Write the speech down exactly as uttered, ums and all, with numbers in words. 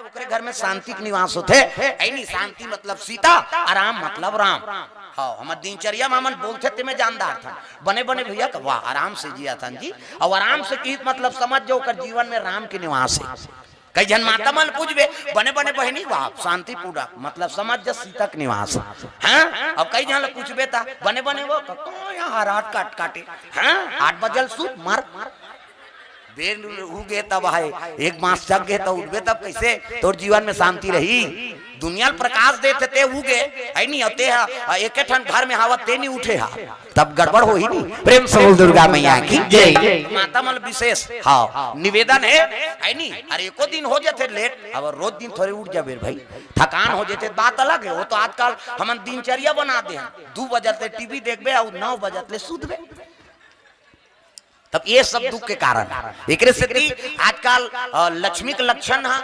ओकरे घर में शांति के निवास होथे। ऐ नी, शांति मतलब सीता, आराम मतलब राम। हाँ, हमर दिनचर्या में हमन बोलथे ते में जानदार था। बने बने भैया का वाह, आराम से जिया था जी। और आराम से किहित मतलब समझ जाओ, ओकर जीवन में राम के निवास है। कई झन माता मन पूछबे, बने बने बहिनी वाह, शांतिपूर्वक मतलब समझ जा, सीता के निवास है। हाँ, अब कई झन ल पूछबे ता बने बने वो क-, कौन यहाँ रात काट काटे? हाँ, आठ बजल सूत मर। बेर उगे तब है, एक मास जग गे तब उठबे, तब कैसे तोर जीवन में शांति रही? दुनिया ल प्रकाश देथे ते उगे, है नी? अउ ते हा, एके ठन घर में हावत ते नी उठे हा, तब गड़बड़ होही नी। प्रेम से बोल दुर्गा मैया की जय। माता मन विशेष, हाँ, निवेदन है, है नी? अरे एको दिन हो जाथे लेट, अब रोज दिन थोड़े उठ जाबे भाई, थकान हो जाथे, बात अलग है। वो तो आजकल हमन दिनचर्या बना दे हैं, दू बजत ले टीवी देखबे और नौ बजत ले सूतबे। तब ये सब दुख के कारण है। एकरे सेती आजकल, अ, लक्ष्मी के लक्षण है,